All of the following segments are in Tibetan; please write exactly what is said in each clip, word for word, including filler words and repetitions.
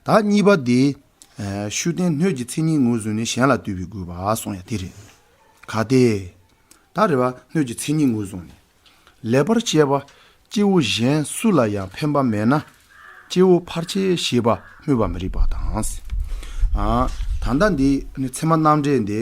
ད་གཉིས་པ་དེ། ཤུགས་ལྡན་སྣོད་ཀྱི་མཚན་ཉིད་ངོས་བཟུང་ནས་གཞན་ལ་ལྟོས་པའི་དགོས་པ་གསུངས་ཡ་དེ་རེད། གལ་ཏེ། ད་རེད་བ། སྣོད་ཀྱི་མཚན་ཉིད་ངོས་བཟུང་ནས། ལེགས་པར་དཔྱད་པ། སྐྱེ་བོ་གཞན་སུ་ལ་ཡང་ཕན་པ་མེད་ན། སྐྱེ་བོ་ཕལ་ཆེར་ཞེས་པ་སྨོས་པ་མི་རིགས་པ་དང་། ཨ། ད་ལྟ་འདི་ནི་ཚད་མ་རྣམ་འགྲེལ་འདི་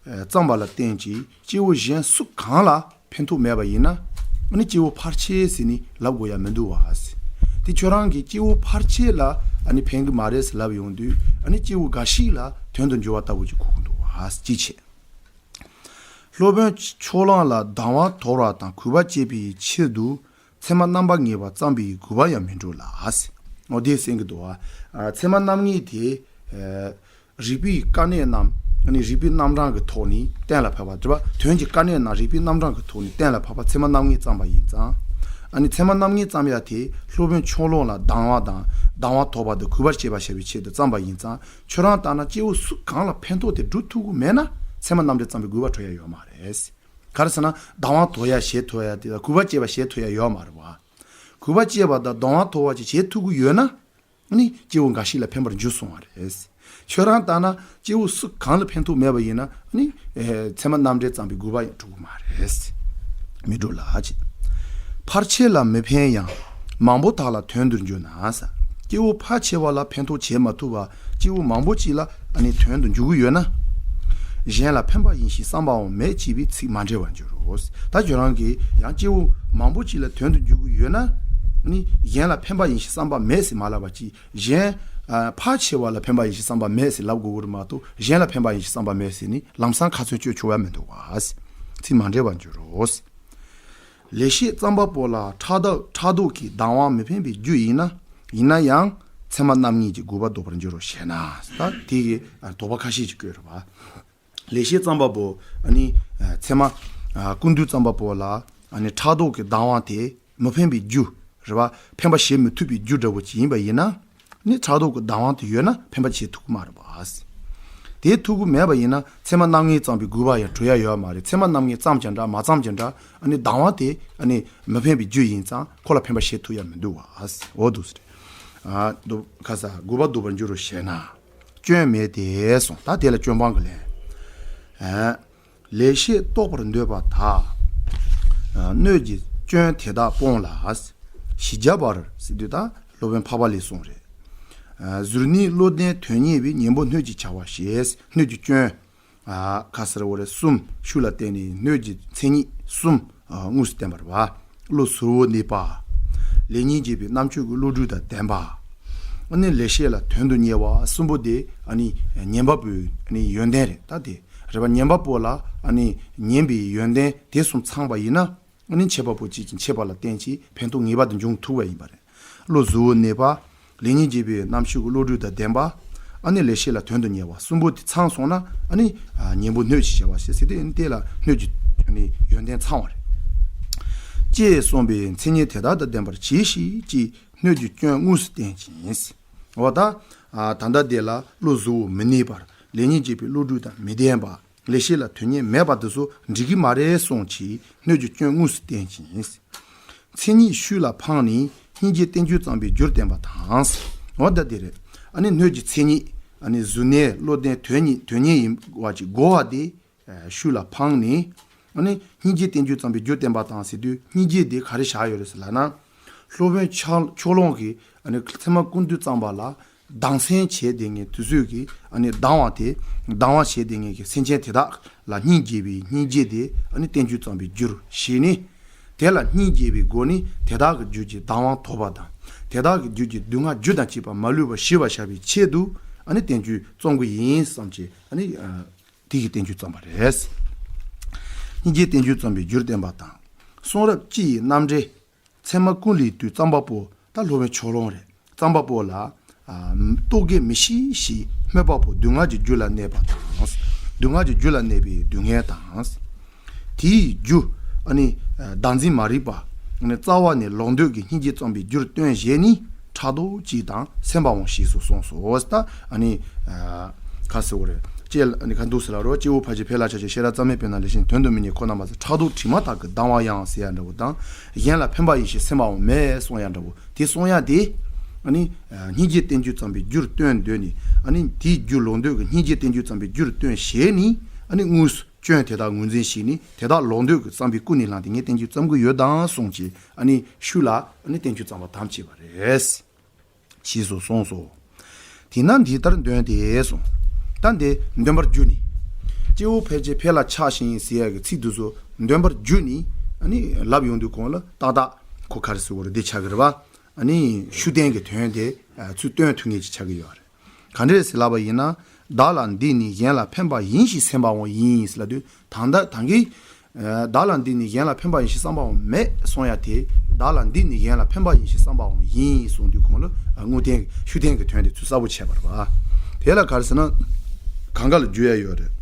བརྩམས་པ་ལ་བརྟེན་ཅིང་སྐྱེ་བོ་གཞན་སུ་གང་ལ་ཕན་ཐོགས་མེད་པ་ཡིན་ན། ཨ་ནི་སྐྱེ་བོ་ཕལ་ཆེར་ཟེར་ནས་ལབ་དགོས་ཡ་མི་འདུག་བ། དེ་ཁྱོད་རང་གིས་སྐྱེ་བོ་ཕལ་ཆེར་ལ་ཨ་ནི་ཕན་གི་མ་རེད་ཟེར་ལབ་ཡོང་དུས། ཨ་ནི་སྐྱེ་བོ་འགའ་ཞིག་ལ་དོན་དུ་འགྱུར་བ་ལྟ་བུ་ཅིག་གོ་གི་འདུག་བ། ཅི་བྱེད། སློབ་དཔོན་ཕྱོགས་གླང་ལ་སྡང་བ་དོར་བ་དང་གུས་པ་བསྐྱེད་པའི་ཆེད་དུ་ཚད་མ་རྣམ་པ་ངེས་པ་བརྩམས་པའི་དགོས་པ་ཡང་མི་འགྲོ་ལ། འོ་དེ་གསན་གི་འདུག་བ། ཚད་མ་རྣམ་ངེས་དེ། རིགས་པའི་དཀའ་གནད་རྣམས་ནི་རིགས་པའི་རྣམ་གྲངས་ཀྱི་ཐོག་ནས་གཏན་ལ་ཕབ་པ་རེད་བ། དོན་གྱི་དཀའ་གནད་རྣམས་རིགས་པའི་རྣམ་གྲངས་ཀྱི་ཐོག་ནས་གཏན་ལ་ཕབ་པ་ཚད་མ་རྣམ་ངེས་བརྩམས་པ་ཡིན་ཙང་། ཨ་ནི་ཚད་མ་རྣམ་ངེས་བརྩམས་ཡ་དེ་སློབ་དཔོན་ཕྱོགས་གླང་ལ་སྡང་བ་དང་སྡང་བ་དོར་བ་དང་གུས་པར་བྱེད་པ་བྱ་བའི་ཆེད་དུ་བརྩམས་པ་ཡིན་ཙང་། ཁྱོད་རང་ལྟར་ན་སྐྱེ་བོ་སུ་གང་ལ་ཕན་ཐོགས་དེ་སྒྲུབ་ཐུབ་ཀྱི་མེད་ན་ཚད་མ་རྣམ་འགྲེལ་བརྩམས་པའི་དགོས་པ་འཕྲོད་ཡ་ཡོད་མ་རེད། ག་རེ་ཟེར་ན་སྡང་བ་དོར་ཡ་བྱེད་ཐུབ་ཡ་དེ་དང་གུས་པ་བསྐྱེད་པ་བྱེད་ཐུབ་ཡ་ཡོད་མ་རེད་བ། གུས་པ་བསྐྱེད་པ་དང་སྡང་བ་དོར་བ་ཅིག་བྱེད་ཐུབ་ཀྱི་ཡོད་ན། ནི་སྐྱེ་བོ་འགའ་ཞིག་ལ་ཕན་པར་འགྱུར་སོང་བ་རེད། ཁྱོད་རང་ལྟར་ན་སྐྱེ་བོ་སུ་གང་ལ་ཕན་ཐོགས་མེད་པ་ཡིན་ན་ནི་ཚད་མ་རྣམ་འགྲེལ་བརྩམས་པའི་དགོས་པ་ཡང་འགྲུབ་ཀྱི་མ་རེད། མི་འགྲུབ་ལ་ཅི། ཕལ་ཆེར་ལ་མི་ཕན་ཡང་མང་པོ་དག་ལ་དོན་དུ་འགྱུར་ན་ས། སྐྱེ་བོ་ཕལ་ཆེ་བ་ལ་ཕན་ཐོགས་བྱེད་མ་ཐུབ་པ་སྐྱེ་བོ་མང་པོ་ཅིག་ལ་ནི་དོན་དུ་འགྱུར་གྱི་ཡོད་ན། གཞན་ལ་ཕན་པ་ཡིན་ཞེས་བསམ་པའང་མེད་ཅེས་པའི་ཚིག་མ་འགྲེལ་བར་འགྱུར་རོ། ད་ཁྱོད་རང་གིས་ཡང་སྐྱེ་བོ་མང་པོ་ཅིག་ལ་དོན་དུ་འགྱུར་གྱི་ཡོད་ན། ནི་གཞན་ལ་ཕན་པ་ཡིན་ཞེས་བསམ་པ་མེད་ཟེར་མ་ལབ་པ་ཅིག་གཞན། ཕལ་ཆེ་བ་ལ་ཕན་པ་ཡིན་ཞེས་བསམ་པ་མེད་ཟེར་ལབ་དགོས་ཀྱི་རེད་མ་གཏོགས་གཞན་ལ་ཕན་པ་ཡིན་ཞེས་བསམ་པ་མེད་ཟེར་ནི་ལམ་སང་ཁ་ཚོན་གཅོད་ཆོག་ཡ་མི་འདུག་བ། ཚིག་མ་འགྲེལ་བར་འགྱུར་རོ། ལེགས་བཤད་བརྩམས་པ་པོ་ལ་ཕྲག་དོག་ཕྲག་དོག་གིས་སྡང་བ་མི་ཕན་པའི་རྒྱུ་ཡིན་ན། ཡིན་ན་ཡང་ཚད་མ་རྣམ་ངེས་ཀྱི་དགོས་པ་ལྡོག་པར་འགྱུར་རོ་ཞེ་ན། ད་དེ་གི་དོགས་པ་ཁ་ཤས་ཅིག་བཀོད་རེད་བ། ལེགས་བཤད་བརྩམས་པ་པོ་ནི་ཚད་མ་ཀུན་བཏུས་བརྩམས་པ་པོ་ལ་ནི་ཕྲག་དོག་གིས་སྡང་བ་དེ་མི་ཕན་པའི་རྒྱུ་རེད་བ། ཕན་པ་བྱེད་མི་ཐུབ་པའི་རྒྱུ་འདྲ་བོ་ཅིག་ཡིན་པ་ཡིན་ན། ནི་ཕྲག་དོག་གི་སྡང་བ་དེ་ཡོད་ན་ཕན་པ་བྱེད་ཐུབ་ཀྱི་མ་རེད་བ། དེ་ཐུབ་ཀྱི་མེད་པ་ཡིན་ན་ཚད་མ་རྣམ་ངེས་བརྩམས་པའི་དགོས་པ་ཡང་འགྲོ་ཡ་ཡོད་མ་རེད། ཚད་མ་རྣམ་ངེས་བརྩམས་ཀྱང་འདྲ་མ་བརྩམས་ཀྱང་འདྲ། ཨ་ནི་སྡང་བ་དེ་ཨ་ནི་མི་ཕན་པའི་རྒྱུ་ཡིན་ཙང་ཁོ་ལ་ཕན་པ་བྱེད་ཐུབ་ཡ་མི་འདུག་བ། འོ་འདུག་ཟེར། ཨ་འདུག་ཁ་ས་དགོས་པ་ལྡོག་པར་འགྱུར་རོ་ཞེ་ན། སྐྱོན་མེད་དེ་གསུངས། ད་དེ་ལ་སྐྱོན་སྤང་གི་ལན། ཨ། ལེགས་བཤད་རྟོགས་པར་འདོད་པ་དག་སྣོད་ཀྱི་སྐྱོན་དེ་དག་སྤོང་ལ། ཞི་རྒྱ་བར་ཟེར་དུས་ད་སློབ་དཔོན་འཕགས་པ་ལས་གསུངས་རེད། གཟུར་གནས་བློ་ལྡན་དོན་གཉེར་བས་གཉེན་པོ་སྣོད་ཀྱི་བྱ་བ་ཞེས་སྣོད་ཀྱི་སྐྱོན། ཁ་སར་བོ་རེ་གསུམ་ཤུགས་ལ་བརྟེན་ནས་སྣོད་ཀྱི་མཚན་ཉིད་གསུམ་དངོས་སུ་བསྟན་པ་རེད་བ། བློ་གཟུ་བོར་གནས་པ། ལེགས་ཉེས་འབྱེད་པའི་རྣམ་དཔྱོད་ཀྱི་བློ་གྲོས་དང་ལྡན་པ། ཨ་ནི་ལེགས་བཤད་ལ་དོན་དུ་གཉེར་བ་གསུམ་པོ་དེ་ཨ་ནི་ཉན་པ་པོའི་ཨ་ནི་ཡོན་ཏན་རེད། ད་དེ་རེད་བ། ཉན་པ་པོ་ལ་ཨ་ནི་ཉན་པའི་ཡོན་ཏན་དེ་གསུམ་ཚང་བ་ཡིན་ན། ཨ་ནི་འཆད་པ་པོ་གཅིག་གིས་འཆད་པ་ལ་བརྟེན་ཅིང་ཕན་ཐོགས་ངེས་པར་དུ་འབྱུང་ཐུབ་པ་ཡིན་པ་རེད། བློ་གཟུ་བོར་གནས་པ། ལེགས་ཉེས་འབྱེད་པའི་རྣམ་དཔྱོད་ཀྱི་བློ་གྲོས་དང་ལྡན་པ། ཨ་ནི་ལེགས་བཤད་ལ་དོན་དུ་གཉེར་བ་གསུམ་པོ་དེ་ཚང་སོང་ན་ཨ་ནི་གཉེན་པོ་སྣོད་ཀྱི་བྱ་བ་ཞེས་ཟེར་ཏེ་ཨ་ནི་དེ་ལ་སྣོད་ཀྱི་ཨ་ནི་ཡོན་ཏན་ཚང་བ་རེད། ཅེས་གསུངས་པའི་མཚན་ཉིད་དེ་དག་དང་ལྡན་པར་གྱིས་ཤིག་ཅེས་སྣོད་ཀྱི་སྐྱོན་དངོས་སུ་བསྟན་ཅིང་། འོ་ད། ད་ལྟ་དེ་ལ་བློ་གཟུ་བོར་མི་གནས་པར་ལེགས་ཉེས་འབྱེད་པའི་བློ་གྲོས་དང་མི་ལྡན་པ། ལེགས་བཤད་ལ་དོན་གཉེར་མེད་པ་དེ་ཚོ་འགྲིག་གི་མ་རེད་གསུངས་ཀྱིས་སྣོད་ཀྱི་སྐྱོན་དངོས་སུ་བསྟན་ཅིང་། མཚན་ཉིད་ཤུགས་ལ་འཕངས་ནས་སྙིང་རྗེ་བསྟན་བཅོས་བརྩམས་པའི་རྒྱུར་བསྟན་པ་དང་། འོ་ད་དེ་རེད། ཨ་ནི་སྣོད་ཀྱི་མཚན་ཉིད་ཨ་ནི་གཟུར་གནས་བློ་ལྡན་དོན་གཉེར་དོན་གཉེར་ཡིན་པ་ཅིག་དགོས་པ་དེ་ཤུགས་ལ་འཕངས་ནས་ཨ་ནི་སྙིང་རྗེ་བསྟན་བཅོས་བརྩམས་པའི་རྒྱུར་བསྟན་པ་དང་ཟེར་དུས་སྙིང་རྗེ་དེ་ག་རེ་བཞག་ཡོད་རེད་ཟེར་ལབ་ན། སློབ་དཔོན་ཕྱོགས་གླང་གིས་ཨ་ནི་ཚད་མ་ཀུན་བཏུས་བརྩམས་པ་ལ། སྡང་སེམས་བྱས་བསྡད་མཁན་དེ་ཚོས་ཀྱིས་ཨ་ནི་སྡང་བ་དེ་སྡང་བ་བྱས་བསྡད་མཁན་གྱི་སེམས་ཅན་དེ་དག་ལ་སྙིང་རྗེ་བའི་སྙིང་རྗེ་དེ་ཨ་ནི་བསྟན་བཅོས་བརྩམས་པའི་རྒྱུར་བྱས་ནས། དེ་ལ་སྙིང་རྗེ་བའི་སྒོ་ནས་དེ་དག་གི་རྒྱུད་ཀྱི་སྡང་བ་དོར་བ་དང་། དེ་དག་གི་རྒྱུད་ཀྱི་སྡུག་བསྔལ་རྒྱུ་དང་བཅས་པ་མ་ལུས་པ་ཞི་བར་བྱ་བའི་ཆེད་དུ་ཨ་ནི་བསྟན་བཅོས་རྩོམ་གྱི་ཡིན་བསམ་བྱས་ཨ་ནི་དེ་གི་བསྟན་བཅོས་བརྩམས་པ་རེད། སྙིང་རྗེ་བསྟན་བཅོས་བརྩམས་པའི་རྒྱུར་བསྟན་པ་དང་། གསུང་རབ་སྤྱི་ཡི་རྣམ་འགྲེལ། ཚད་མ་ཀུན་ལས་བཏུས་བརྩམས་པ་པོ་ད་སློབ་དཔོན་ཕྱོགས་གླང་རེད། བརྩམས་པ་པོ་ལ། ཨ། རྟོག་གེ་མི་ཤེས་ཞེས་སྨོད་པ་པོ་སྡུག་བསྔལ་གྱི་རྒྱུ་ལ་གནས་པ་དང་། སྡུག་བསྔལ་གྱི་རྒྱུ་ལ་གནས་པའི་སྡུག་བསྔལ་དང་། དེའི་རྒྱུ། ཨ་ནི། བདག་འཛིན་མ་རིག་པ། ཨ་ནི་རྩ་བ་ནས་ལོག་འདོད་ཀྱི་སྙིང་རྗེ་བརྩམས་པའི་རྒྱུར་སྟོན་བྱས་ནས་ཕྲག་དོག་གཅིག་དང་སེམས་པའང་ཞེས་སུ་གསུངས་སོ། ད་ཨ་ནི། ཁ་ཟེར་བ་རེད། ཅེས་ཨ་ནི་ཁ་འདུག་ཟེར་ལ་རོ། སྐྱེ་བོ་ཕལ་ཆེར་ཕལ་ལ་ཆགས་ཤིང་ཤེས་རབ་རྩ་མེད་པས་ན་ལེགས་བཤད་དོན་དུ་མི་གཉེར་ཁོ་ན་མ་ཟད་ཕྲག་དོག་དྲི་མ་དག་གིས་སྡང་བ་ཡང་ཟེར་ཡ་འདྲ་བོ་དང་། གཞན་ལ་ཕན་པ་ཡིན་ཞེས་སེམས་པའང་མེད་གསུང་ཡ་འདྲ་བོ་དེ་གསུང་ཡ་དེ། ཨ་ནི་སྙིང་རྗེ་བསྟན་བཅོས་བརྩམས་པའི་རྒྱུར་སྟོན་འདོད་ནས། ཨ་ནི་དེའི་རྒྱུ་ལོག་འདོད་ཀྱི་སྙིང་རྗེ་བསྟན་བཅོས་བརྩམས་པའི་རྒྱུར་སྟོན་ཞེས་ནི། ཨ་ནི་དངོས་སུ་སྐྱོན་དེ་དག་ངོས་འཛིན་བྱས་ནས། དེ་དག་ལོག་འདོད་ཀྱིས་བརྩམས་པའི་ཀུན་ནས་བསླངས་ཏེ་ངས་བསྟན་བཅོས་བརྩམས་ཀྱི་ཡོད་དམ་གསུངས་ཀྱི། ཨ་ནི་ཤུལ་ལ་ཨ་ནི་བསྟན་བཅོས་བརྩམས་པ་དམ་བཅས་པ་རེད། ཞེས་སོགས་གསུངས་སོ། དེས་ན་འདི་ལྟར་འདོན་ཏེ་གསུངས། ད་འདི་འདོན་པར་འགྱུར་ནི། སྐྱེ་བོ་ཕལ་ཆེར་ཕལ་ལ་ཆགས་ཤིང་ཟེར་ཡག་གི་ཚིག་འདི་ཚོ་འདོན་པར་འགྱུར་ནི། ཨ་ནི་ལབ་ཡོང་དུས་གོང་ལ་ཏག་ཏག་ཁོ་ག་རེ་ཟེར་དགོས་རེད། འདི་ཆགས་ཀྱི་རེད་པ། ཨ་ནི་ཤུགས་བསྟན་གྱི་དོན་དེ་ཚུར་སྟོན་ཐུབ་མཁན་ཅིག་ཆགས་ཀྱི་ཡོད་རེད། ག་འདྲས་ཟེར་ལབ་པ་ཡིན་ན། བདག་ལ་འདི་ནི་གཞན་ལ་ཕན་པ་ཡིན་ཞེས་སེམས་པའང་ཡིན་ཟེར་ལབ་དུས། ད་ལྟ་ད་གིན་བདག་ལ་འདི་ནི་གཞན་ལ་ཕན་པ་ཡིན་ཞེས་བསམ་པའང་མེད་གསུང་ཡ་དེ། བདག་ལ་འདི་ནི་གཞན་ལ་ཕན་པ་ཡིན་ཞེས་བསམ་པའང་ཡིན་གསུང་དུས་གོང་ལ་དངོས་བསྟན་ཤུགས་བསྟན་གྱི་དོན་དེ་ཚུར་གསལ་པོ་བྱས་པ་རེད་པ། དེ་ལ་ག་རེ་ཟེར་ན། གང་ག་ལ་བསྒྱུར་ཡ་ཡོད་རེད།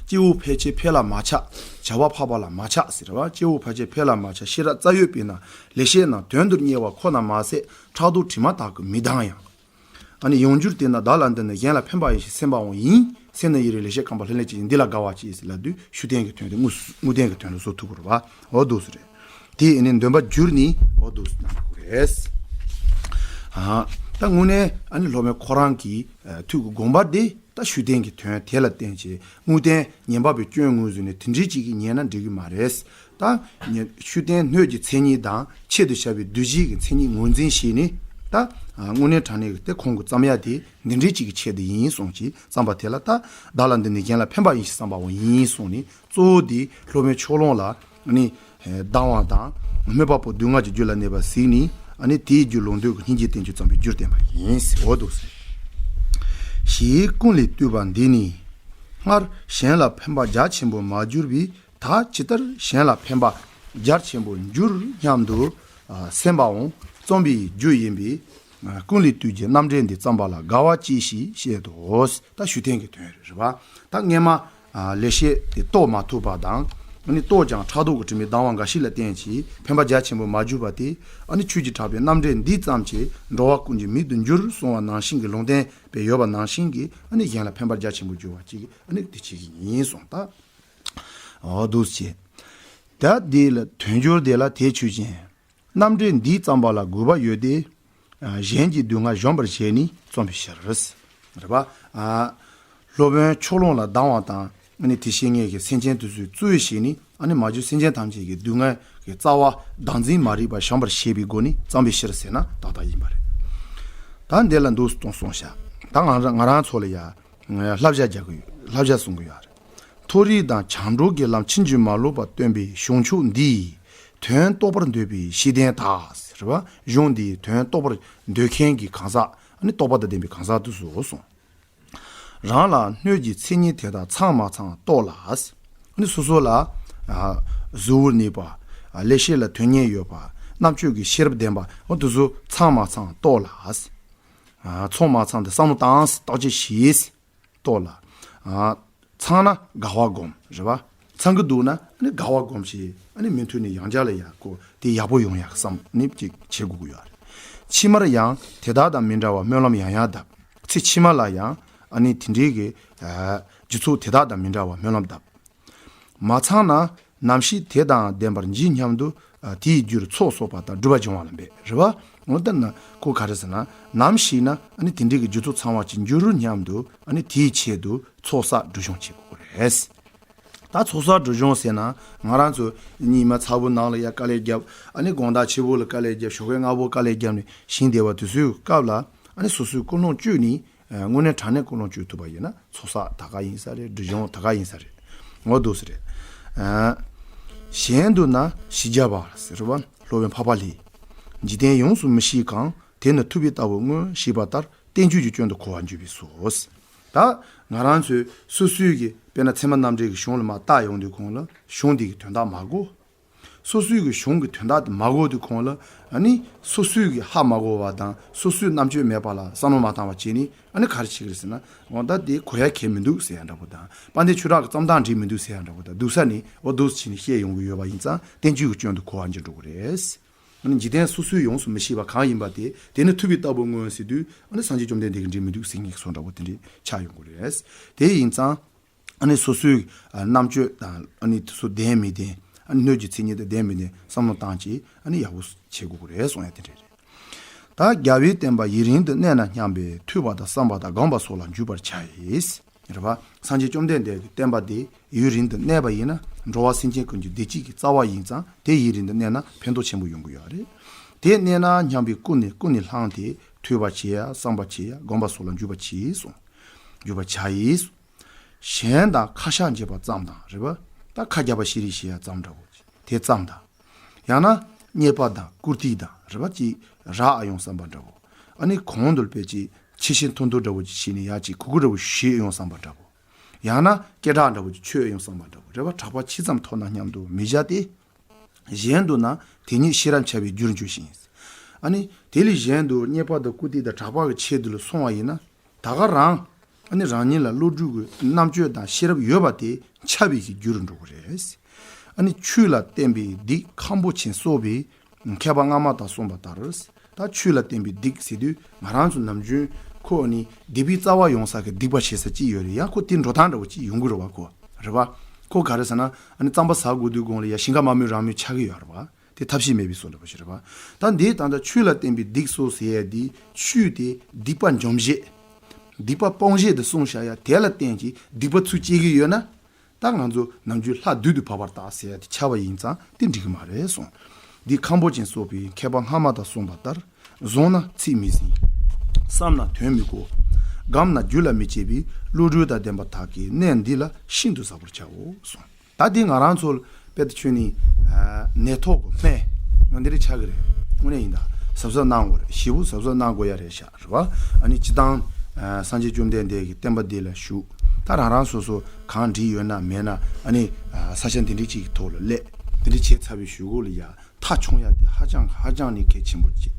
སྐྱེ་བོ་ཕལ་ཆེར་ཕལ་ལ་མ་ཆགས། བྱ་བ་འཕགས་པ་ལ་མ་ཆགས་ཟེར་བ། སྐྱེ་བོ་ཕལ་ཆེར་ཕལ་ལ་མ་ཆགས། ཤེས་རབ་རྩ་ཡོད་པས་ན། ལེགས་བཤད་རྣམས་དོན་དུ་གཉེར་བ་ཁོ་ན་མ་ཟད། ཕྲག་དོག་དྲི་མ་དག་གིས་མི་ལྡང་ཡང་། ཨ་ནི་ཡང་བསྒྱུར་ཏེ་ན། བདག་ལ་འདི་ནི་གཞན་ལ་ཕན་པ་ཡིན་ཞེས་སེམས་པའང་ཡིན། སེམས་ནི་ཡིད་རེད། ལེགས་བཤད་རྐང་པ་ལྷུར་ལེན་བྱེད་ཅིང་། འདི་ལ་དགའ་བ་སྐྱེས་ཟེར་ལབ་དུས་ཤུགས་བསྟན་གྱི་དོན་དེ་དངོས་སུ་དངོས་བསྟན་གྱི་དོན་དུ་བཟོ་ཐུབ་ཀྱི་རེད་པ། འོ་འདུག་སེ་རེད། དེ་ཨ་ནི་འདོན་པར་འགྱུར་ནི་འོ་འདུག་སེ་གནང་དགོས་རེད། ཨ། ད་དངོས་གནས་ཨ་ནི་སློབ་དཔོན་ཁོ་རང་གི་ཐུགས་ཀྱི་དགོངས་པ་དེ། ད་ཤུགས་བསྟན་གྱི་དོན་དེ་ལ་བརྟེན་བྱས་དངོས་བསྟན་ཉན་པ་པོའི་སྐྱོན་ངོས་བཟུང་ནས་དེ་འདྲའི་ཅིག་གིས་ཉན་ན་འགྲིག་གི་མ་རེད། ད་ཉན་ཤུགས་བསྟན་སྣོད་ཀྱི་མཚན་ཉིད་དང་ཆེད་དུ་བྱ་བའི་གདུལ་བྱའི་གི་མཚན་ཉིད་ངོས་འཛིན་བྱས་ནས། ད་དངོས་གནས་དྲང་གནས་ཀྱི་དེ་ཁོང་གི་བརྩམས་ཡ་དེ་འདི་འདྲའི་ཅིག་གི་ཆེད་དུ་ཡིན་གསུངས་ཀྱི་བརྩམས་པ་དེ་ལ། ད་བདག་ལ་འདི་ནི་གཞན་ལ་ཕན་པ་ཡིན་ཞེས་བསམ་པའང་ཡིན་གསུངས་ནས། གཙོ་བོ་དེ་སློབ་དཔོན་ཕྱོགས་གླང་ལ་ནི་སྡང་བ་དང་སྨོད་པ་པོ་སྡུག་བསྔལ་གྱི་རྒྱུ་ལ་གནས་པ་གཟིགས་ནས། ཨ་ནི་དེའི་རྒྱུ་ལོག་འདོད་ཀྱི་སྙིང་རྗེ་བསྟན་བཅོས་བརྩམས་པའི་རྒྱུར་བསྟན་པ་ཡིན་ཟེར། འོ་འདུག་སེ། ཞེས་ཀུན་ལས་བཏུས་པ་འདི་ནི། སྔར་གཞན་ལ་ཕན་པ་རྒྱ་ཆེན་པོར་མ་གྱུར་པའི། ད་ཇི་ལྟར་གཞན་ལ་ཕན་པ་རྒྱ་ཆེན་པོར་འགྱུར་སྙམ་དུ་སེམས་པའང་རྩོམ་པའི་རྒྱུ་ཡིན་པས། ཀུན་ལས་བཏུས་ཀྱི་རྣམ་འགྲེལ་འདི་བརྩམས་པ་ལ་དགའ་བ་སྐྱེས་ཞེས་བཤད་དོ། ད་ཤུགས་བསྟན་གྱི་དོན་རེད་པ། ད་སྔས་མ་ལེགས་བཤད་དེ་རྟོགས་མ་ཐུབ་པ་དང་། ཨ་ནི་རྟོགས་ཀྱང་ཕྲག་དོག་གི་དྲི་མས་ལྡང་བ་འགའ་ཞིག་ལ་བརྟེན་གྱིས་ཕན་པ་རྒྱ་ཆེན་པོར་མ་གྱུར་པ་དེ། ཨ་ནི་ཆོས་ཀྱི་གྲགས་པའི་རྣམ་འགྲེལ་འདི་བརྩམས་ཀྱིས་འགྲོ་བ་ཀུན་གྱི་མིག་ཏུ་འགྱུར་གསུང་བ་ནང་བཞིན་གྱི་ལུང་བསྟན་པའི་ཡོད་པ་ནང་བཞིན་གྱི། ཨ་ནི་གཞན་ལ་ཕན་པ་རྒྱ་ཆེན་པོར་འགྱུར་བ་ཅིག་ཨ་ནི་དེ་བྱེད་ཀྱི་ཡིན་གསུངས། ད་འོ་འདུག་སེ། ད་འདི་ལ་དོན་སྦྱོར་དེ་ལ་དེ་ཆོས་ཅན། རྣམ་འགྲེལ་འདི་བརྩམས་པ་ལ་དགོས་པ་ཡོད་དེ། གཞན་གྱི་སྡུག་བསྔལ་གཞོམ་པར་བྱས་ནས་རྩོམ་པའི་ཕྱིར། རེད་པ། སློབ་དཔོན་ཕྱོགས་གླང་ལ་སྡང་བ་དང་། ཨ་ནི་དེ་བཤེས་གཉེན་གྱི་སེམས་ཅན་དེ་ཚོའི་གཙོ་བྱས་ནས། ཨ་ནི་མ་གྱུར་སེམས་ཅན་ཐམས་ཅད་ཀྱི་སྡུག་བསྔལ་གྱི་རྩ་བ་བདག་འཛིན་མ་རིག་པ་གཞོམ་པར་བྱེད་པའི་སྒོ་ནས་བརྩམས་པའི་ཕྱིར་ཟེར་ན་ཏག་ཏག་ཡིན་པ་རེད། ད་འདི་ལ་འདུག་སྟོང་གསུངས་ཤག་ད་ང་རང་ང་རང་ཚོ་ལ་ཡ་བསླབ་བྱ་རྒྱག་གི་ཡོད། བསླབ་བྱ་གསུང་གི་ཡོད་རེད། མཐོ་རིས་དང་བྱང་འགྲོ་གི་ལམ་ཕྱིན་ཅི་མ་ལོག་པར་སྟོན་པའི་གཞུང་ཕྱོགས་འདིའི་དོན་རྟོགས་པར་འདོད་པའི་ཤེས་ལྡན་དག་ཟེར་བ། གཞུང་འདིའི་དོན་རྟོགས་པར་འདོད་མཁན་གྱི་གང་ཟག་ཨ་ནི་རྟོགས་པ་དང་ལྡན་པའི་གང་ཟག་དེ་ཚོ་གསུངས། རང་ལ་སྣོད་ཀྱི་མཚན་ཉིད་དེ་དག་ཚང་མ་ཚང་རྟོགས་ལ། ཨ་ནི་སོ་སོ་ལ་ཨ་གཟུ་བོར་གནས་པ། ཨ་ལེགས་བཤད་ལ་དོན་གཉེར་ཡོད་པ། རྣམ་དཔྱོད་ཀྱི་ཤེས་རབ་ལྡན་པ། འོ་དེ་ཚོ་ཚང་མ་ཚང་རྟོགས་ལ། ཨ་ཚང་མ་ཚང་དེ་བསམ་བློ་བཏང་། བརྟག་དཔྱད་བྱས། རྟོགས་ལ། ཨ་ཚང་ན་དགའ་བ་སྒོམ། རེད་པ། ཚང་གི་འདུག་ན་ཨ་ནི་དགའ་བ་སྒོམ་ཞིག་ཨ་ནི་མུ་མཐུད་ནས་ཡང་བསྐྱར་ལ་ཡ་ཁོ་དེ་ཡག་པོ་ཡོང་ཡག་བསམ་ནི་ཅིག་བྱེད་དགོས་ཀྱི་ཡོད་རེད། ཕྱི་མར་ཡང་དེ་དག་དང་མི་འདྲ་བ་སྨོན་ལམ་ཡང་ཡང་གདབ། ཚེ་ཕྱི་མ་ལ་ཡང་ཨ་ནི་དེ་འདྲའི་གི་ཨ་རྒྱུ་ཚོགས་དེ་དག་དང་མི་འདྲ་བ་སྨོན་ལམ་གདབ། མ་ཚང་ན་ནམ་ཞིག་དེ་དང་ལྡན་པར་འགྱུར་སྙམ་དུ། ཨ་དེའི་རྒྱུར་ཚོགས་གསོག་པ་དང་སྒྲུབ་པ་སྦྱོང་བ་ལ་འབད། རེད་པ། འོ་ད་ན་ཁོ་ག་རེ་ཟེར་ན། ནམ་ཞིག་ན་ཨ་ནི་དེ་འདྲའི་གི་རྒྱུ་ཚོགས་ཚང་བ་ཅིག་འགྱུར་སྙམ་དུ། ཨ་ནི་དེའི་ཆེད་དུ་ཚོགས་བསགས་སྒྲུབ་སྦྱོང་བྱེད་དགོས་རེད། ད་ཚོགས་བསགས་སྒྲུབ་སྦྱོང་ཟེར་ན། ང་རང་ཚོ་ཉི་མ་ཚ་བོ་ནང་ལ་ཡ་དཀའ་ལས་བརྒྱབ། ཨ་ནི་དགོང་དག་ཕྱི་པོ་ལ་དཀའ་ལས་བརྒྱབ། ཞོགས་ཀས་སྔ་པོ་དཀའ་ལས་བརྒྱབ་ནས་ཞིང་བདེ་བ་དུས་ཚོད་སྐབས་ལ། ཨ་ནི་སོ་སོའི་ཀུན་སློང་བཅོས་ནས། ཨ་དངོས་གནས་དྲང་གནས་ཀུན་སློང་བཅོས་ཐུབ་པ་ཡིན་ན་ཚོགས་བསགས་ད་ག་ཡིན་ས་རེད། སྒྲུབ་སྦྱོང་ད་ག་ཡིན་ས་རེད། འོ་འདུག་སེ་རེད། ཨ་གཞན་དུ་ན་ཞི་རྒྱ་བ་ཟེར་བ། སློབ་དཔོན་འཕགས་པ་ལྷས། འཇིག་རྟེན་ཡོངས་སུ་མི་ཤེས་གང་། དེ་ནི་ཐུབ་པས་ལྟ་བུར་མངོན་ཞེས་པ་ལྟར་བསྟན་བཅོས་ཀྱི་སྐྱོན་དུ་གོ་བར་འགྱུར་བས་སོ། ད་ང་རང་ཚོས་སོ་སོའི་གི་དཔེར་ན་ཚད་མ་རྣམ་འགྲེལ་གྱི་གཞུང་ལ་མར་བལྟ་ཡོང་དུས་གོང་ལ་གཞུང་འདི་གི་དོན་དག་མ་གོ། སོ་སོའི་གི་གཞུང་གི་དོན་དག་དེ་མ་གོ་དུས་གོང་ལ། ཨ་ནི་སོ་སོའི་གི་ཧ་མ་གོ་བ་དང་སོ་སོའི་རྣམ་དཔྱོད་མེད་པ་ལ་བསམ་བློ་མ་བཏང་བ་བྱས་ནས། ཨ་ནི་ག་རེ་བྱེད་ཀྱི་རེད་ཟེར་ན། འོ་ད་དེ་གོ་ཡ་གལ་མི་འདུག་ཟེར་ཡ་འདྲ་པོ་དང་། དཔལ་ལྡན་ཆོས་གྲགས་ཀྱི་རྩོམ་སྟངས་འགྲིག་མི་འདུག་ཟེར་ཡ་འདྲ་པོ་དང་། སྡུག་ས་ནི་འོ་འདུག་སེ་བྱས་ནས་བཤད་ཡོང་གི་ཡོད་པ་ཡིན་ཙང་བསྟན་བཅོས་ཀྱི་སྐྱོན་དུ་གོ་བ་འགྱུར་འགྲོ་གི་རེད། ཨ་ནི་འཇིག་རྟེན་སོ་སོས་ཡོངས་སུ་མི་ཤེས་པ་གང་ཡིན་པ་དེ། དེ་ནི་ཐུབ་པས་ལྟ་བུར་མངོན་ཟེར་དུས། ཨ་ནི་སངས་རྒྱས་བཅོམ་ལྡན་འདས་ཀྱིས་འགྲིག་མི་འདུག་ཟེར་མཁན་གྱི་བཟོ་འདྲ་པོ་དེ་འདྲས་ཆགས་ཡོང་གི་རེད། དེ་ཡིན་ཙང་། ཨ་ནི་སོ་སོའི་ཨ་རྣམ་དཔྱོད་དང་། ཨ་ནི་དེ་ཚོ་ལྡན་མི་ལྡན། ཨ་ནི་སྣོད་ཀྱི་མཚན་ཉིད་དང་ལྡན་མི་ལྡན་བསམ་བློ་བཏང་བྱས། ཨ་ནི་ཡག་པོ་བྱེད་དགོས་ཀྱི་རེད་གསུང་ཡ་དེ་འདྲས་རེད། ད་རྒྱལ་བའི་བསྟན་པ་ཡུན་རིང་དུ་གནས་ན་སྙམ་པའི་ཐོས་པ་དང་བསམ་པ་དང་སྒོམ་པ་སོགས་ལ་འཇུག་པར་བྱ་ཡིས། རེད་པ། སངས་རྒྱས་བཅོམ་ལྡན་འདས་ཀྱི་བསྟན་པ་དེ་ཡུན་རིང་དུ་གནས་པ་ཡིན་ན། འགྲོ་བ་སེམས་ཅན་ཀུན་གྱི་བདེ་སྐྱིད་ཀྱི་རྩ་བ་ཡིན་ཙང་། དེ་ཡུན་རིང་དུ་གནས་ན་ཕན་ཐོགས་ཆེན་པོ་ཡོང་གི་ཡོད་རེད། དེ་གནས་ན་སྙམ་པའི་ཀུན་ནས་ཀུན་ནས་བསླངས་ཏེ། ཐོས་པ་བྱེད་ཡ། བསམ་པ་བྱེད་ཡ། སྒོམ་པ་སོགས་ལ་འཇུག་པར་གྱིས་གསུངས། འཇུག་པར་བྱ་ཡིས། གཞན་དང་ཁ་ཤགས་འབྱེད་པ་ཙམ་དང་། རེད་པ། ད་ཁ་རྒྱབ་པ་ཤེས་རིག་བྱེད་ཡ་ཙམ་འདྲ་བོ་དེ་ཙམ་དང་། ཡང་ན་རྙེད་པ་དང་བཀུར་སྟི་དང་། རེད་པ། ཅིག་རག་ཡོང་བསམ་པ་འདྲ་བོ། ཨ་ནི་གོང་དུ་དཔེ་ཅིག་ཆེ་ཆེ་མཐོ་མཐོ་འདྲ་བོ་ཅིག་བྱས་ནས་ཡ་ཅིག་གུ་གུ་འདྲ་བོ་ཞིག་ཡོང་བསམ་པ་འདྲ་བོ། ཡང་ན་སྐད་གྲགས་འདྲ་བོ་ཅིག་ཆོད་ཡོང་བསམ་པ་འདྲ་བོ། རེད་པ། གྲགས་པ་ཇི་ཙམ་མཐོ་ན་སྙམ་དུ་མི་བྱ་སྟེ། གཞན་དུ་ན་དེ་ཉིད་ཤེས་རབ་འཆལ་བའི་རྒྱུར་འགྱུར་ཞིང་། ཨ་ནི་དེ་ལས་གཞན་དུ་རྙེད་པ་དང་བཀུར་སྟི་དང་གྲགས་པ་གི་ཆེད་དུ་ལ་སོང་བ་ཡིན་ན། ད་ག་རང་། ཨ་ནི་རང་ཉིད་ལ་བློ་གྲོས་ཀྱི་རྣམ་དཔྱོད་དང་ཤེས་རབ་ཡོད་པ་དེ་འཆལ་བའི་གི་རྒྱུ་རུ་འགྲོ་གི་རེད། ཨ་ནི་ཆོས་ལ་བརྟེན་པའི་སྡིག་ཁམ་པོ་ཆེན་གསོག་པའི་མཁས་པ་སྔ་མ་དག་གསུངས་པ་ལྟར། ད་ཆོས་ལ་བརྟེན་པའི་སྡིག་ཟེར་དུས་ང་རང་ཚོ་ནམ་རྒྱུན་ཁོ་ཨ་ནི་སྡིག་པའི་རྩ་བ་ཡོང་ས་གི་སྡིག་པ་བྱེད་ས་ཅིག་ཡོད་རེད། ཡང་ཁོ་དེ་འགྲོ་སྟངས་འདྲ་བོ་ཅིག་ཡོང་གི་རེད་བ། ཁོ་རེད་པ། ཁོ་ག་རེ་ཟེར་ན། ཨ་ནི་རྩམ་པ་ཟ་དགོས་དུས་གོང་ལ་ཡ་ཞིང་ཁ་མ་རྨོས་རང་རྨོས་ཆགས་ཀྱི་ཡོད་རེད་པ། དེ་ཐབས་ཤེས་མེད་པའི་བཟོ་འདྲ་པོ་ཞིག་རེད་པ། ད་འདི་ད་ལྟ་ཆོས་ལ་བརྟེན་པའི་སྡིག་གསོག་ཟེར་ཡ་འདི། ཆོས་དེ་སྡིག་པ་འཇོམས་བྱེད། སྡིག་པ་སྤོང་བྱེད་དུ་གསུངས་བཞག་ཡ་དེ་ལ་བརྟེན་གྱིས་སྡིག་པ་ཚུར་སྐྱེ་གི་ཡོད་ན། ད་ང་ཚོ་ནམ་རྒྱུན་ལྷ་བདུད་དུ་བབ་པར་གདའ་ཟེར་ཡ་དེ་འཆལ་བ་ཡིན་ཙང་དེ་འགྲིག་གི་མ་རེད་གསུངས། འདི་ཁམ་པོ་ཅན་གསོག་པའི་མཁས་པ་སྔ་མ་དག་གསུངས་པ་ལྟར། བཟུང་ན་ཚིག་མི་ཟིན། བསམ་ན་དོན་མི་གོ། སྒོམ་ན་རྒྱུད་ལ་མི་སྐྱེ་བའི་བློ་གྲོས་དང་ལྡན་པ་དག་གིས་གནས་འདི་ལ་ཤིན་ཏུ་གཟབ་པར་བྱའོ་གསུངས། ད་འདི་ང་རང་ཚོ་ལ་དཔེ་དེ་ཆོས་ནི། ཨ། ནད་ཐོག་གི་སྨན་ཡང་འདི་རེད་ཆགས་ཀྱི་རེད། དངོས་གནས་ཡིན་ད། གཟབ་གཟབ་གནང་དགོས་རེད། ཞེ་པོ་གཟབ་གཟབ་གནང་དགོས་ཡ་རེད་ཤག་རེད་བ། ཨ་ནི་སྤྱི་བཏང་། ཨ། སངས་རྒྱས་བཅོམ་ལྡན་འདས་ཀྱི་བསྟན་པ་འདི་ལ་ཞུགས། ད་རང་རང་སོ་སོ་གང་འགྲིག་ཡོད་ན་མེད་ན། ཨ་ནི། ཨ། ས་ཆ་འདི་འདྲའི་ཅིག་གི་ཐོག་ལ་སླེབས། འདི་འདྲ་བྱས་ཚར་བའི་གཞུག་གུ་ལ་ཡ། མཐའ་འཁྱོངས་ཡ་དེ་ཧ་ཅང་ཧ་ཅང་ནས་གལ་ཆེན་པོ་ཅིག་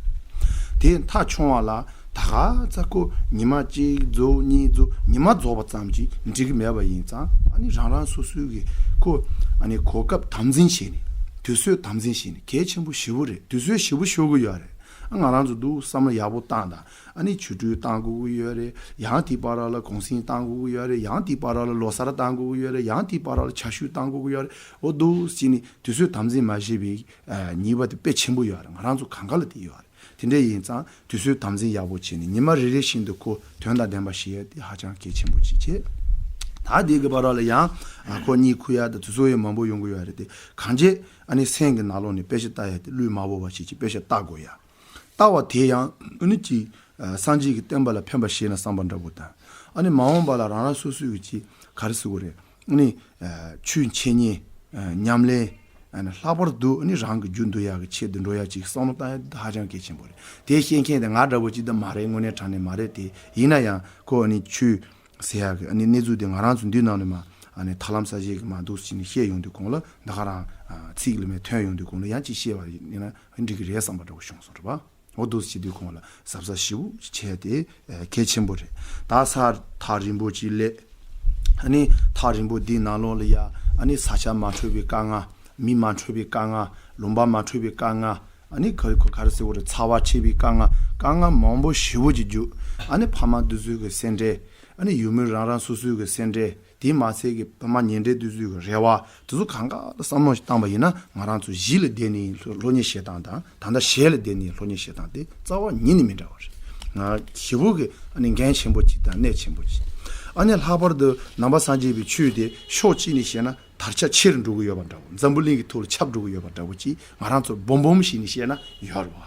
དེ་མཐའ་འཁྱོངས་པ་ལ་ད་ག་ཚ་ཁོ་ཉི་མ་གཅིག་རྫོགས་གཉིས་རྫོགས་ཉི་མ་རྫོགས་པ་ཙམ་གྱིས་འགྲིག་གི་མེད་པ་ཡིན་ཙང་། ཨ་ནི་རང་རང་སོ་སོའི་གི་ཁོ། ཨ་ནི་གོ་སྐབས་དམ་འཛིན་བྱས་ནས། དུས་ཚོད་དམ་འཛིན་བྱས་ནས་གལ་ཆེན་པོ་ཞེ་པོ་རེད། དུས་ཚོད་ཞེ་པོ་ཤོར་གི་ཡོད་རེད། ཨ། ང་རང་ཚོ་འདུག་བསམ་བློ་ཡག་པོ་བཏང་དང་། ཨ་ནི་ཆོ་འཕྲུལ་བཏང་དགོས་ཀྱི་ཡོད་རེད། ཡང་དེའི་བར་ལ་གུང་སེང་བཏང་དགོས་ཀྱི་ཡོད་རེད། ཡང་དེའི་བར་ལ་ལོ་གསར་བཏང་དགོས་ཀྱི་ཡོད་རེད། ཡང་དེའི་བར་ལ་ཆ་ཤོས་བཏང་དགོས་ཀྱི་ཡོད་རེད། འོ་འདུག་བྱས་ནས་དུས་ཚོད་དམ་འཛིན་མ་བྱས་པའི། ཨ། ཉེས་པ་དེ་དཔེ་ཆེན་པོ་ཡོད་རེད། ང་རང་ཚོ་གང་ག་ལ་དེ་ཡོད་རེད། དེ་འདྲ་ཡིན་ཙང་དུས་ཚོད་དམ་འཛིན་ཡག་པོ་བྱས་ནས་ཉི་མ་རེ་རེ་བཞིན་དུ་ཁོ་དོན་དང་ལྡན་པ་བྱེད་ཡ་དེ་ཧ་ཅང་གལ་ཆེན་པོ་ཅིག་བྱེད། ད་དེ་གི་བར་ལ་ཡང་། ཨ། ཁོ་གཉིད་ཁུག་ཡ་དང་དུས་ཚོད་ཡང་མང་པོ་ཡོང་གི་ཡོད་རེད་དེ། གང་བྱས་ཨ་ནི་སེམས་ཀྱི་ནང་ལོགས་ནས་དཔེ་ཆ་ལྟ་ཡ་དེ་བློས་མ་བབས་པ་བྱེད་ཅིག་དཔེ་ཆ་ལྟ་དགོས་ཡ། ལྟ་བ་དེ་ཡང་ཨ་ནི་ཅིག་ཨ། སངས་རྒྱས་ཀྱི་བསྟན་པ་ལ་ཕན་པ་བྱས་ན་བསམ་པ་འདྲ་པོ་དང་། ཨ་ནི་མ་འོངས་པ་ལ་རང་རང་སོ་སོའི་གི་ཅིག་ག་རེ་ཟེར་དགོས་རེད། ཨ་ནི། ཨ། ཆོས་འཆད་ཉན། ཨ། ཉམས་ལེན། ཨ་ནི་ལྷག་པར་དུ་ཨ་ནི་རང་གི་རྒྱུད་འདུལ་ཡག་གི་ཆེད་དུ་འགྲོ་ཡག་ཅིག་བསམ་བློ་བཏང་ཡག་དེ་ཧ་ཅང་གལ་ཆེན་པོ་རེད། དེ་ཤེས་མཁན་དེ་ང་འདྲ་པོ་ཅིག་ད་མ་རེད། དངོས་གནས་དྲང་གནས་མ་རེད་དེ། ཡིན་ན་ཡང་ཁོ་ཨ་ནི་ཆོས་ཟེར་ཡག་གི་ཨ་ནི་གནས་ཚུལ་དེ་ང་རང་ཚོ་འདི་ནང་ནས་མ། ཨ་ནི་ཐར་ལམ་གསལ་བྱེད་ཀྱི་མ་འདུག་ཅིག་ནས་བཤད་ཡོང་དུས་གོང་ལ་ད་ག་རང་། ཨ། ཚིག་ལ་མེ་ཐོན་ཡོང་དུས་གོང་ལ་ཡང་ཅིག་བཤད་པ་ཡིན་ན་འགྲིག་གི་རེད་བསམ་པ་འདྲ་པོ་བྱུང་སོང་རེད་པ། འོ་འདུག་སེ་བྱེད་དུས་གོང་ལ་གཟབ་གཟབ་ཞེ་པོ་བྱས་ཏེ། ཨ། གལ་ཆེན་པོ་རེད། ད་ས་ཐག་རིང་པོ་ཅིག་སླེབས། ཨ་ནི་ཐག་རིང་པོ་འདིའི་ནང་ལོགས་ལ་ཡ། ཨ་ནི་ས་ཆ་མ་འཕྲོད་པའི་དཀའ་ངལ། མི་མ་འཕྲོད་པའི་དཀའ་ངལ། ལུང་པ་མ་འཕྲོད་པའི་དཀའ་ངལ། ཨ་ནི་ག་རེ་ག་རེ་ཟེར་དགོས་རེད། ཚ་བ་ཆེ་བའི་དཀའ་ངལ། དཀའ་ངལ་མང་པོ་ཞེ་པོ་ཅིག་འདུག་ཨ་ནི་ཕ་མ་འདི་ཚོའི་གི་སེམས་ཁྲལ། ཨ་ནི་ཡུལ་མི་རང་རང་སོ་སོའི་གི་སེམས་ཁྲལ། དེ་མ་ཚད་ཀྱི་ཕ་མ་ཉེ་འབྲེལ་དེ་ཚོའི་རེ་བ་དེ་ཚོ་གང་ག་ལ་བསམ་བློ་ཞིག་བཏང་པ་ཡིན་ན། ང་རང་ཚོ་གཞི་ལ་བསྡད་ནས་སློབ་གཉེར་བྱེད་སྟངས་དང་། ད་ལྟ་ཞལ་ལ་བསྡད་ནས་སློབ་གཉེར་བྱེད་སྟངས་དེ་རྩ་བ་ཉིད་ནས་མི་འདྲ་བ་རེད། ང་ཞེ་པོ་གི་ཨ་ནི་འགན་ཆེན་པོ་ཅིག་དང་གནད་ཆེན་པོ་ཅིག་ཨ་ནི་ལྷག་པར་དུ་ནང་པ་སངས་རྒྱས་པའི་ཆོས་དེ་ཕྱོགས་གཅིག་ནས་བཤད་ན་དར་ཁྱབ་ཆེ་རུ་འགྲོ་གི་ཡོད་པ་འདྲ་བོ། འཛམ་བུ་གླིང་གི་ཐོག་ལ་ཁྱབ་འགྲོ་གི་ཡོད་པ་འདྲ་བོ་ཅིག་ང་རང་ཚོ་སྦོམ་སྦོམ་ཞིག་ནས་བཤད་ན་ཡོད་རེད་བ།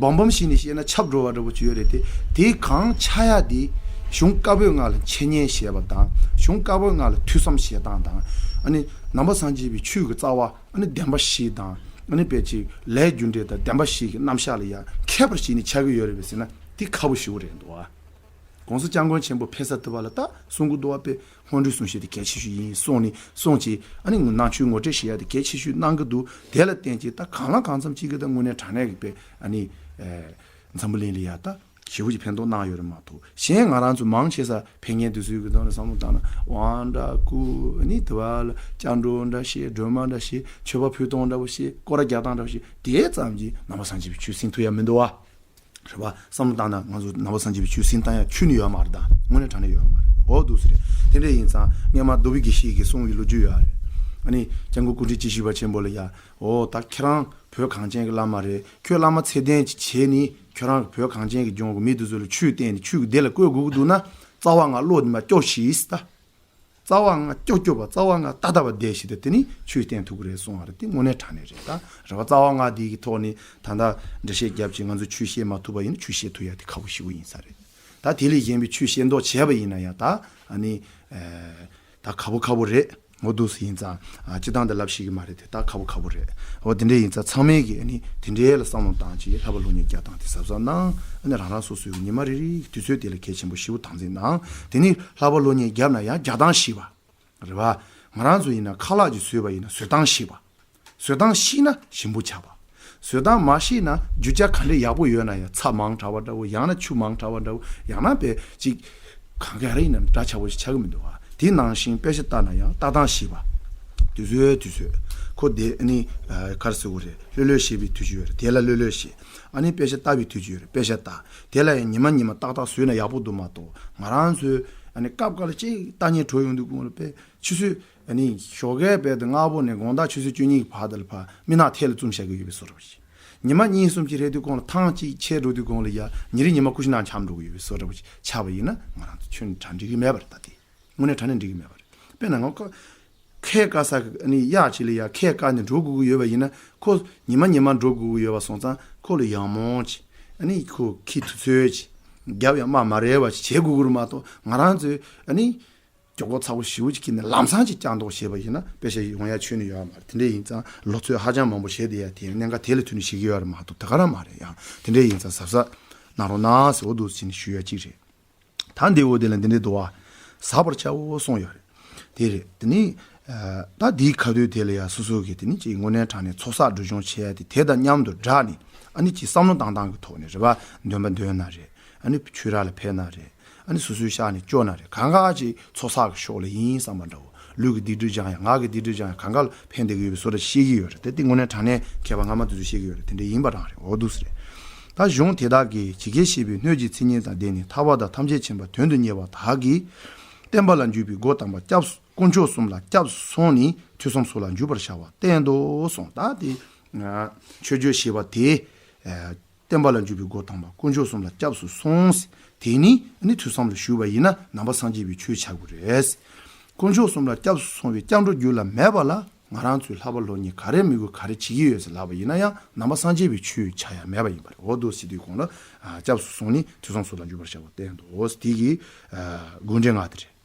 སྦོམ་སྦོམ་ཞིག་ནས་བཤད་ན་ཁྱབ་འགྲོ་བ་འདྲ་པོ་ཅིག་ཡོད་རེད་དེ། དེའི་གང་ཆགས་ཡ་དེ་གཞུང་བཀའ་པོད་ལྔ་ལ་འཆད་ཉན་བྱེད་པ་དང་། གཞུང་བཀའ་པོད་ལྔ་ལ་ཐོས་བསམ་བྱེད་སྟངས་དང་། ཨ་ནི་ནང་པ་སངས་རྒྱས་པའི་ཆོས་ཀྱི་རྩ་བ་ཨ་ནི་བདེན་པ་བཞི་དང་། ཨ་ནི་དཔེ་ཅིག་ལས་རྒྱུ་འབྲས་དང་བདེན་པ་བཞི་གི་རྣམ་གཞག་ལ་ཡང་མཁས་པར་བྱས་ནས་ཆགས་ཀྱི་ཡོད་རེད་པས་ཟེར་ན་དེ་ཁག་པོ་ཞེ་པོ་རེད་འདུག་ཨ། ༸གོང་ས་༸སྐྱབས་མགོན་ཆེན་པོ་ཕེབས་ས་དུས་བ་ལ་ད་གསུང་གི་འདུག་བ། དཔེ་སྔོན་འགྲོའི་གསུང་བཤད་དེ་གལ་ཆེ་ཤོས་ཡིན་གསུངས་ནས་གསུངས་ཀྱི། ཨ་ནི་ནང་ཆོས་ངོ་སྤྲོད་བྱེད་ཡ་དེ་གལ་ཆེ་ཤོས་གནང་གི་འདུག་དེ་ལ་བརྟེན་ཀྱི་ད་གང་ལ་གང་འཚམ་ཅིག་གི་ད་དངོས་གནས་དྲང་གནས་ཀྱི་དཔེ་ཨ་ནི། ཨེ། འཛམ་བུ་གླིང་ལ་ཡ་ད་ཞེ་པོ་ཅིག་ཕན་ཐོགས་གནང་ཡོད་རེད་མ་གཏོགས། གཞན་ང་རང་ཚོ་མང་ཆེ་ས་ཕེབས་མཁན་དེ་ཚོའི་གི་ཐོག་ནས་བསམ་བློ་བཏང་ན་དབང་འདྲ་བསྐུར། ཨ་ནི་དུ་བ་ལ་སྐྱབས་འགྲོ་འདྲ་བྱེད། སྒྲོལ་མ་འདྲ་བྱེད། མཆོད་པ་ཕུལ་སྟངས་འདྲ་བོ་བྱེད། སྐོར་ར་རྒྱག་སྟངས་འདྲ་བོ་བྱེད། དེ་ཙམ་གྱིས་ནང་པ་སངས་རྒྱས་པའི་ཆོས་ཟིན་ཐུབ་ཡ་མི་འདུག་བ། རེད་བ། བསམ་བློ་བཏང་ན་ང་ཚོ་ནང་པ་སངས་རྒྱས་པའི་ཆོས་ཟིན་བཏང་ཡ་ཁྱོན་ནས་ཡོད་མ་རེད། ད་དངོས་གནས་དྲང་གནས་ཡོད་མ་རེད། འོ་འདུག་སེ་རེད། དེ་འདྲ་ཡིན་ཙང་སྔས་མ་རྡོ་སྦིས་དགེ་བཤེས་ཀྱིས་གསུངས་པའི་ལོ་རྒྱུས་ཡོད་རེད། ཨ་ནི་སྐྱབས་མགོན་སྐུ་ཕྲེང་བཅུ་བཞི་པ་ཆེན་པོ་ལ་ཡ། འོ་ད་ཁྱེད་རང་བོད་གངས་ཅན་གྱི་བླ་མ་རེད། ཁྱོད་བླ་མ་ཚད་ལྡན་ཅིག་བྱས་ནས་ཁྱོད་རང་གི་བོད་གངས་ཅན་གྱི་ལྗོངས་ཀྱི་མི་དེ་ཚོ་ལ་ཆོས་བསྟན་ནས་ཆོས་ཀྱི་སྡེ་ལ་བཀོད་དགོས་ཀྱི་འདུག་ན། རྩ་བ་ང་བློ་ནི་མ་སྐྱོ་ཤིས་ད། རྩ་བ་ང་སྐྱོ་སྐྱོ་བ། རྩ་བ་ང་ཏག་ཏག་བ་བསྡད་ཤིག་དེ་དེ་ནི་ཆོས་བསྟན་ཐུབ་ཀྱི་རེད་གསུང་བ་རེད། དེ་དངོས་གནས་དྲང་གནས་རེད། ད་རེ་བ་རྩ་བ་ང་འདི་གི་ཐོག་ནས་ད་ལྟ་འགྲེལ་བཤད་རྒྱབ་ཅིག་ང་ཚོ་ཆོས་བཤད་མ་ཐུབ་པ་ཡིན་ན་ཆོས་བཤད་ཐུབ་ཡ་དེ་ཁག་པོ་ཞེ་པོ་ཡིན་ས་རེད། ད་དེ་ལས་གཞན་པའི་ཆོས་བཤད་མདོག་བྱས་པ་ཡིན་ན་ཡང་ད་ཨ་ནི་ད་ཁག་པོ་ཁག་པོ་རེད། འོ་འདུག་སེ་ཡིན་ཙང་། ཨ། སྤྱི་བཏང་འདི་ལབ་ཤེས་ཀྱི་མ་རེད་དེ། ད་ཁག་པོ་ཁག་པོ་རེད། འོ་དེ་འདྲས་ཡིན་ཙང་ཚང་མས་ཀྱིས་ཨ་ནི་དེ་འདྲས་ལ་བསམ་བློ་བཏང་བྱས་བསླབ་པ་སློབ་གཉེར་རྒྱག་སྟངས་དེ་གཟབ་གཟབ་གནང་། ཨ་ནི་རང་རང་སོ་སོའི་ཉི་མ་རེ་རེའི་དུས་ཚོད་དེ་ལ་གལ་ཆེན་པོ་ཞེ་པོ་དམ་འཛིན་གནང་། དེ་ནས་བསླབ་པ་སློབ་གཉེར་བརྒྱབ་ན་ཡང་རྒྱག་སྟངས་ཤེས་པ་རེད་པ། ང་རང་ཚོ་ཡིན་ན་ཁ་ལག་ཅིག་བཟོས་པ་ཡིན་ན་བཟོ་སྟངས་ཤེས་པ། བཟོ་སྟངས་ཤེས་ན་ཞིམ་པོ་ཆགས་པ། བཟོ་སྟངས་མ་ཤེས་ན་རྒྱུ་ཆ་ག་འདྲས་ཡག་པོ་ཡོད་ན་ཡང་ཚྭ་མང་དྲགས་པ་འདྲ་བོ། ཡང་ན་ཆུ་མང་དྲགས་པ་འདྲ་བོ། ཡང་ན་བས་ཅིག་གང་ག་རེ་ཡིན་ན་འདྲ་ཆགས་པོ་ཞིག་ཆགས་ཀྱི་མི་འདུག་བ། དེ་ནང་བཞིན་དཔེ་ཆ་ལྟ་ན་ཡང་ལྟ་སྟངས་ཤེས་པ། དུས་ཚོད་དུས་ཚོད། ཁོ་དེ་ཨ་ནི་ཨ་ག་རེ་ཟེར་དགོས་རེད། ལྷོད་ལྷོད་བྱེད་པའི་དུས་ཚོད་ཡོད་རེད། དེ་ལ་ལྷོད་ལྷོད་བྱེད། ཨ་ནི་དཔེ་ཆ་ལྟ་བའི་དུས་ཚོད་ཡོད་རེད། དཔེ་ཆ་ལྟ། དེ་ལ་ཡང་ཉི་མ་ཉི་མ་ཏག་ཏག་བཟོས་ན་ཡག་པོ་འདུག་མ་གཏོགས། ང་རང་ཚོའི་ཨ་ནི་སྐབས་འགའ་ལ་ཅིག་ལྟ་སྙིང་བྲོ་ཡོང་དུས་གོང་ལ་དཔེ་ཆུ་ཚོད་ཨ་ནི་ཞོགས་ཀའི་དཔེ་དེ་སྔ་པོ་ནས་དགོང་དག་ཆུ་ཚོད་བཅུ་གཉིས་ཀྱི་བར་དུ་ལ་ཕར་མི་ནག་ཐལ་ལ་བཙུམས་བཞག་གི་ཡོད་པའི་བཟོ་འདྲ་པོ་ཞིག་ཉི་མ་གཉིས་གསུམ་ཅིག་རེད་དུས་གོང་ལ་ཐང་ཅིག་ཆད་འགྲོ་དུས་གོང་ལ་ཡ་ཉིན་རེ་ཉི་མ་ཀུ་ཤུ་ནང་འཁྱམས་འགྲོ་གི་ཡོད་པའི་བཟོ་འདྲ་པོ་ཞིག་ཆགས་པ་ཡིན་ན་ང་རང་ཚོ་ཁྱོན་ནས་གྲ་འགྲིག་གི་མེད་པ་རེད། ད་དེ་དངོས་གནས་དྲང་གནས་འགྲིག་གི་མེད་པ་རེད། དཔེར་ན་ང་ཁ་ཁས་བཀག་ས་གི་ཨ་ནི་གཡག་ཅིག་ལ་ཡ་ཁས་བཀག་ནས་འགྲོ་དགོས་ཀྱི་ཡོད་པ་ཡིན་ན། ཁོ་ཉི་མ་ཉི་མ་འགྲོ་དགོས་ཀྱི་ཡོད་པ་སོང་ཙང་ཁོ་ལ་ཡག་མོ་ཅིག་ཨ་ནི་ཁོ་ཁྱི་ཐུབ་ཚོད་ཅིག་རྒྱབ་ཡང་དམའ་མ་རེད་པ་ཅིག་བྱེད་དགོས་ཀྱི་རེད་མ་གཏོགས། ང་རང་ཚོས་ཨ་ནི་མགྱོགས་པོ་ཚ་པོ་ཞེ་པོ་ཅིག་ཁྱེར་ནས་ལམ་སང་ཅིག་བསྐྱར་ཟློས་བྱས་པ་ཡིན་ན་དཔེ་ཆ་ཡོང་ཡ་ཁྱོན་ནས་ཡོད་པ་མ་རེད། དེ་འདྲ་ཡིན་ཙང་ལོ་ཚོད་ཧ་ཅང་མང་པོ་བྱས་བསྡད་ཡ་དེ་གནད་འགག་དེ་ལ་ཐུག་ནས་ཤེས་ཀྱི་ཡོད་རེད་མ་གཏོགས་དེ་ག་རང་མ་རེད། ཡང་དེ་འདྲ་ཡིན་ཙང་གཟབ་གཟབ་གནང་རོགས་གནང་ཟེར་འོ་འདུག་སེ་བྱས་ནས་ཞུ་ཡ་གཅིག་རེད། ད་འདི་འོ་དེ་ལ་འདི་འདྲའི་འདུག་བ། གཟབ་པར་བྱའོ་གསུངས་ཡོད་རེད། དེ་རེད། དེ་ནི་ཨ་ད་འདིའི་ཁ་ཐུག་དེ་ལ་ཡ་སོ་སོ་གིས་དེ་ནི་ཅིག་དངོས་གནས་དྲང་གནས་ཚོགས་བསགས་སྒྲིབ་སྦྱོང་བྱེད་ཡ་དེ་དེ་དང་མཉམ་དུ་སྦྲགས་ནས་ཨ་ནི་ཅིག་བསམ་བློ་བཏང་སྟངས་ཀྱི་ཐོག་ནས་རེད་པ། འདོན་པ་འདོན་ན་རེད། ཨ་ནི་ཆོས་ར་ལ་ཕེབས་ན་རེད། ཨ་ནི་སོ་སོའི་ཤག་ནས་སྐྱོར་ན་རེད། གང་ག་ཅིག་ཚོགས་བསགས་ཀྱི་ཕྱོགས་ལ་ཡིན་བསམ་པ་འདྲ་བོ། ལུས་ཀྱི་སྡིག་སྒྲིབ་སྦྱང་ཡ། ངག་གི་སྡིག་སྒྲིབ་སྦྱང་ཡ། གང་ག་ལ་ཕན་བདེ་གི་ཡོད་པའི་བཟོ་འདྲ་ཤེས་ཀྱི་ཡོད་རེད། དེ་དེ་དངོས་གནས་དྲང་གནས་མཁས་པ་སྔ་མ་དེ་ཚོས་ཤེས་ཀྱི་ཡོད་རེད། དེ་འདྲ་ཡིན་པ་རང་རེད། འོ་འདུག་སེ་རེད། ད་གཞུང་དེ་དག་གིས་ཇི་སྐད་བཤད་པའི་སྣོད་ཀྱི་མཚན་ཉིད་དང་ལྡན་ནས་ཐར་པ་དང་ཐམས་ཅད་མཁྱེན་པ་དོན་དུ་གཉེར་བ་དག་གིས་བསྟན་པ་ལ་འཇུག་པའི་སྒོ་དམ་པ་སྐྱབས་དཀོན་མཆོག་གསུམ་ལ་སྐྱབས་སུ་སོང་ནས་ཐོས་བསམ་སོགས་ལ་འཇུག་པར་བྱ་བ་བསྟན་ཏོ་གསུངས། ད་དེ་ཆོས་སྤྱོད་བྱེད་པ་དེ། བསྟན་པ་ལ་འཇུག་པའི་སྒོ་དམ་པ་དཀོན་མཆོག་གསུམ་ལ་སྐྱབས་སུ་སོང་། དེ་ནས་ནི་ཐོས་བསམ་ལ་ཞུགས་པ་ཡིན་ན་ནང་པ་སངས་རྒྱས་པའི་ཆོས་བྱ་དགོས་རེད། དཀོན་མཆོག་གསུམ་ལ་སྐྱབས་སུ་སོང་བའི་སྐྱབས་འགྲོ་རྒྱུད་ལ་མེད་པ་ལ་ང་རང་ཚོས་བསླབ་པ་སློབ་གཉེར་ག་རེ་མི་དགོས་ག་རེ་བྱེད་ཀྱི་ཡོད་ཟེར་ལབ་པ་ཡིན་ན་ཡང་ནང་པ་སངས་རྒྱས་པའི་ཆོས་བྱ་ཡ་མེད་པ་ཡིན་པ་རེད། འོ་འདུག་སེ་དུས་གོང་ལ་སྐྱབས་སུ་སོང་ནས་ཐོས་བསམ་སོགས་ལ་འཇུག་པར་བྱ་བ་བསྟན་ཏོ། དེ་གི་དགོངས་འགྲེལ་ལྔ་དེ་རེད།